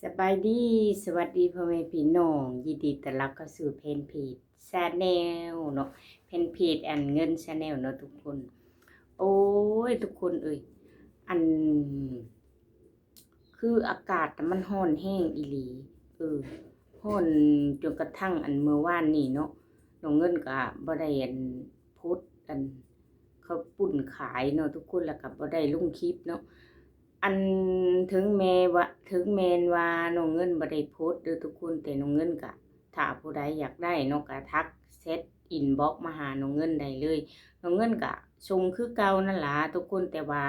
ສະບາຍດີ ສະຫວັດດີພໍ່ແມ່ພີ່ນ້ອງ ຍິນດີຕ້ອນຮັບເຂົ້າສູ່ແຟນເພຈ Channel ເນາະ ແຟນເພຈອັນເງິນ Channel ເນາະທຸກຄົນ. ໂອ້ຍ ທຸກຄົນເອີຍ ອັນ ຄືອາກາດມັນຮ້ອນແຮງອີ່ຫຼີ ເອີ ຮ້ອນຈົນກະທັ້ງອັນເມື່ອວານນີ້ເນາະ ນ້ອງເງິນກະບໍ່ໄດ້ອັນໂພສອັນເຂົ້າປຸ້ນຂາຍເນາະທຸກຄົນ ແລ້ວກະບໍ່ໄດ້ລົງຄລິບເນາະ. ອັນເຖິງແມ່ນວ່າ ເຖິງແມ່ນວ່ານ້ອງເງິນບໍ່ໄດ້ໂພສເດີທຸກຄົນ ແຕ່ນ້ອງເງິນກະ ຖ້າຜູ້ໃດຢາກໄດ້ເນາະ ກະທັກແຊັດອິນບັອກມາຫານ້ອງເງິນໄດ້ເລີຍ. ນ້ອງເງິນກະສົ່ງຄືເກົ່ານັ້ນລະທຸກຄົນ ແຕ່ວ່າ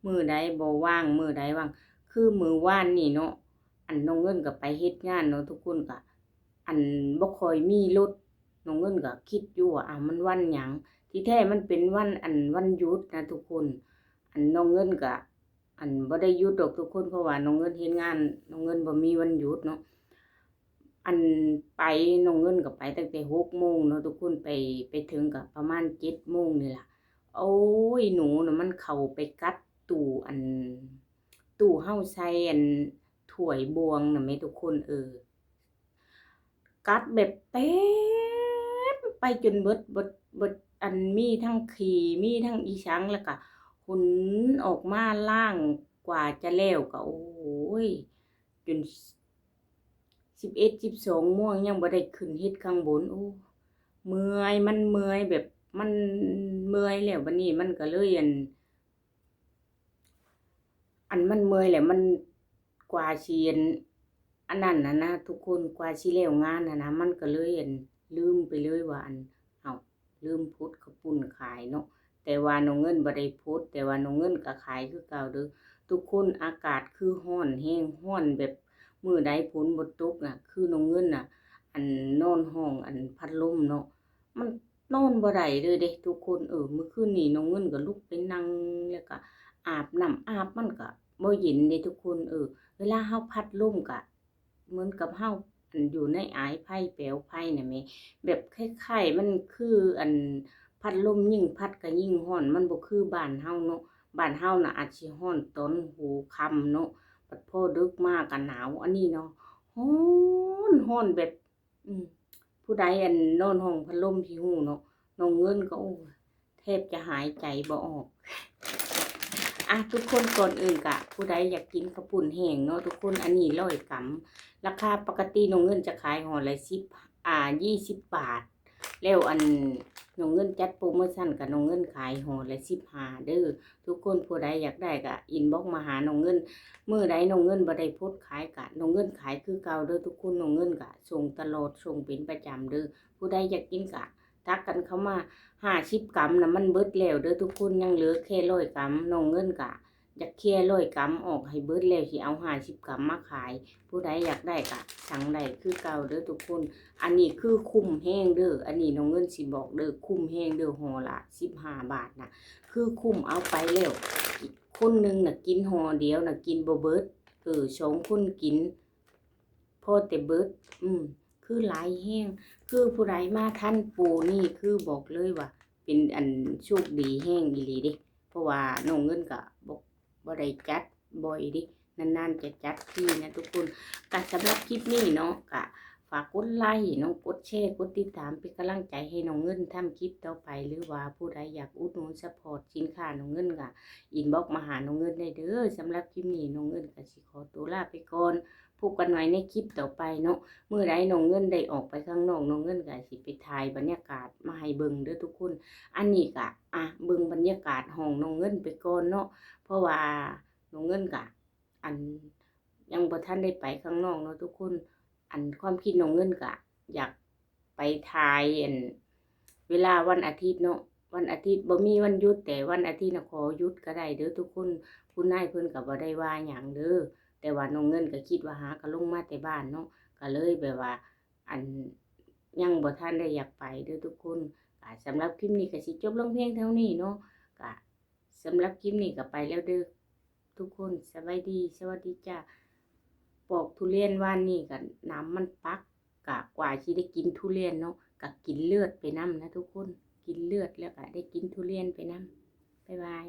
ມື້ໃດບໍ່ວ່າງ ມື້ໃດວ່າງ ຄືມື້ວານນີ້ເນາະ ອັນນ້ອງເງິນກະໄປເຮັດງານເນາະທຸກຄົນ ກະອັນບໍ່ຄ່ອຍມີລົດ ນ້ອງເງິນກະຄິດຢູ່ວ່າ ອ້າວ ມັນວັນຫຍັງ ທີ່ແທ້ມັນເປັນວັນ ອັນວັນຢຸດນະທຸກຄົນ. ອັນນ້ອງເງິນກະ ອັນບໍ່ໄດ້ຢຸດດອກທຸກຄົນ ເພາະວ່ານ້ອງເງິນເຮັດງານ ນ້ອງເງິນບໍ່ມີວັນຢຸດເນາະ. ອັນໄປ ນ້ອງເງິນກໍໄປຕັ້ງແຕ່ຫົກໂມງເນາະທຸກຄົນ ໄປ ໄປເຖິງກໍປະມານເຈັດໂມງນີ້ລະ. ໂອ້ຍ ໜູນະມັນເຂົ້າໄປກັດຕູ້ ອັນ ຕູ້ເຮົາໃສ່ ອັນ ຖ້ວຍບ່ວງນະແມ່ທຸກຄົນເອີຍ. ກັດແບບເຕັມໄປຈົນເບິດ ເບິດ ເບິດ ອັນມີທັງຂີ້ ມີທັງອີ່ຫຍັງ ແລ້ວກະຫົນອອກມາລ້າງ ກວ່າຈະແລ້ວກະ ໂອ້ຍ ຈົນສິບເອັດ ສິບສອງໂມງ ຍັງບໍ່ໄດ້ຂຶ້ນເຮັດຂ້າງບົນ. ໂອ້ ເມື່ອຍ ມັນເມື່ອຍ ແບບມັນເມື່ອຍແລ້ວ ບາດນີ້ມັນກະເລີຍ ອັນ ອັນມັນເມື່ອຍແຫຼະ ມັນກວ່າຊິອັນ ອັນນັ້ນນະນະທຸກຄົນ ກວ່າຊິແລ້ວງານຫັ້ນນະ ມັນກໍເລີຍອັນລືມໄປເລີຍວ່າອັນ ເອົ້າ ລືມໂພສເຂົ້າປຸ້ນຂາຍເນາະ. ແຕ່ວ່ານ້ອງເງິນບໍ່ໄດ້ໂພສ ແຕ່ວ່ານ້ອງເງິນກໍຂາຍຄືເກົ່າເດີທຸກຄົນ. ອາກາດຄືຮ້ອນແຮງ ຮ້ອນແບບມື້ໃດຝົນບໍ່ຕົກນະ ຄືນ້ອງເງິນນະ ອັນນອນຫ້ອງອັນພັດລົມເນາະ ມັນ ນອນບໍ່ໄດ້ເລີຍເດ້ທຸກຄົນເອີຍ. ມື້ຄືນນີ້ນ້ອງເງິນກໍລຸກໄປນັ່ງ ແລ້ວກໍອາບນ້ຳ ອາບມັນກໍບໍ່ເຢັນເດ້ທຸກຄົນເອີຍ. ເວລາເຮົາພັດລົມກໍເໝືອນກັບເຮົາ ອັນ ຢູ່ໃນອາຍໄຟ ແປວໄຟນະແມ່ ແບບຄ້າຍໆ ມັນຄື ອັນ ພັດລົມຍິ່ງພັດກໍຍິ່ງຮ້ອນ ມັນບໍ່ຄືບ້ານເຮົາເນາະ. ບ້ານເຮົານະອາດຊິຮ້ອນຕອນຫົວຄ່ຳເນາະ ບັດພໍເດິກມາກໍໜາວ. ອັນນີ້ເນາະ ຮ້ອນ ຮ້ອນແບບ ອືມ ຜູ້ໃດອັນນອນຫ້ອງພັດລົມຊິຮູ້ເນາະ ນ້ອງເງິນກໍ ໂອ້ຍ ແທບຈະຫາຍໃຈບໍ່ອອກ. ອາ ທຸກຄົນ ກ່ອນອື່ນກະ ຜູ້ໃດຢາກກິນເຂົ້າປຸ້ນແຫ້ງເນາະທຸກຄົນ ອັນນີ້ຮ້ອຍກຳ ລາຄາປົກກະຕິນ້ອງເງິນຈະຂາຍຫໍ່ລະສິບ ອາ ຊາວບາດ ແລ້ວອັນນ້ອງເງິນຈັດໂປຣໂມຊັນກະ ນ້ອງເງິນຂາຍຫໍ່ລະສິບຫ້າເດີ. ທຸກຄົນຜູ້ໃດຢາກໄດ້ກະອິນບັອກມາຫານ້ອງເງິນ ມື້ໃດນ້ອງເງິນບໍ່ໄດ້ໂພສຂາຍກະ ນ້ອງເງິນຂາຍຄືເກົ່າເດີທຸກຄົນ. ນ້ອງເງິນກະສົ່ງຕະຫຼອດ ສົ່ງເປັນປະຈຳເດີ. ຜູ້ໃດຢາກກິນກະທັກກັນເຂົ້າມາ. ຫ້າສິບກຳນະມັນເບິດແລ້ວເດີທຸກຄົນ ຍັງເຫຼືອແຄ່ຮ້ອຍກຳ. ນ້ອງເງິນກະຢາກເຄຍຮ້ອຍກຳອອກໃຫ້ເບິດແລ້ວ ຊິເອົາຫ້າສິບກຳມາຂາຍ. ຜູ້ໃດຢາກໄດ້ກະສັ່ງໄດ້ຄືເກົ່າເດີທຸກຄົນ. ອັນນີ້ຄືຄຸ້ມແຮງເດີ ອັນນີ້ນ້ອງເງິນຊິບອກເດີ ຄຸ້ມແຮງເດີ ຫໍ່ລະສິບຫ້າບາດນະ ຄືຄຸ້ມ ເອົາໄປແລ້ວ ຄົນໜຶ່ງນະກິນຫໍ່ດຽວນະກິນບໍ່ເບິດ ເອີ ສອງຄົນກິນພໍແຕ່ເບິດ. ອືມ ຄືຫຼາຍແຮງ ຄືຜູ້ໃດມາທັນໂປຣນີ້ ຄືບອກເລີຍວ່າເປັນອັນໂຊກດີແຮງອີ່ຫຼີເດ້ ເພາະວ່ານ້ອງເງິນກະບໍ່ ບໍ່ໄດ້ຈັດ ບໍ່ໄດ້ ນານໆຈະຈັດທີນະທຸກຄົນ. ກະສຳລັບຄລິບນີ້ເນາະ ກະຝາກກົດໄລເນາະ ກົດແຊ ກົດຕິດຕາມ ເປັນກຳລັງໃຈໃຫ້ນ້ອງເງິນທຳຄລິບຕໍ່ໄປ ຫຼືວ່າຜູ້ໃດຢາກອຸດໜູນຊັບພອດສິນຄ້ານ້ອງເງິນກະອິນບັອກມາຫານ້ອງເງິນໄດ້ເດີ. ສຳລັບຄລິບນີ້ນ້ອງເງິນກະຊິຂໍຕົວລາໄປກ່ອນ ພົບກັນໃໝ່ໃນຄລິບຕໍ່ໄປເນາະ. ມື້ໃດນ້ອງເງິນໄດ້ອອກໄປຂ້າງນອກ ນ້ອງເງິນກະຊິໄປຖ່າຍບັນຍາກາດມາໃຫ້ເບິ່ງເດີທຸກຄົນ. ອັນນີ້ກະ ອະ ເບິ່ງບັນຍາກາດຫ້ອງນ້ອງເງິນໄປກ່ອນເນາະ ເພາະວ່ານ້ອງເງິນກະ ອັນ ຍັງບໍ່ທັນໄດ້ໄປຂ້າງນອກເນາະທຸກຄົນ. ອັນ ຄວາມຄິດນ້ອງເງິນກະຢາກໄປຖ່າຍ ອັນ ເວລາວັນອາທິດເນາະ ວັນອາທິດບໍ່ມີວັນຢຸດ ແຕ່ວັນອາທິດນະຂໍຢຸດກໍໄດ້ເດີທຸກຄົນ. ຄຸນນາຍເພິ່ນກໍບໍ່ໄດ້ວ່າຫຍັງເດີ ແຕ່ວ່ານ້ອງເງິນກໍຄິດວ່າຫາກໍລົງມາແຕ່ບ້ານເນາະ ກໍເລີຍແບບວ່າ ອັນ ຍັງບໍ່ທັນໄດ້ຢາກໄປເດີທຸກຄົນ. ກະສຳລັບຄລິບນີ້ກໍຊິຈົບລົງພຽງເທົ່ານີ້ເນາະ ກະ ສຳລັບຄລິບນີ້ກໍໄປແລ້ວເດີທຸກຄົນ. ສະບາຍດີ ສະຫວັດດີຈ້າ. ປອກທຸລຽນວານນີ້ກໍນ້ຳມັນປັກ ກະກວ່າຊິໄດ້ກິນທຸລຽນເນາະ ກະກິນເລືອດໄປນຳນະທຸກຄົນ ກິນເລືອດແລ້ວກະໄດ້ກິນທຸລຽນໄປນຳ. ບາຍບາຍ.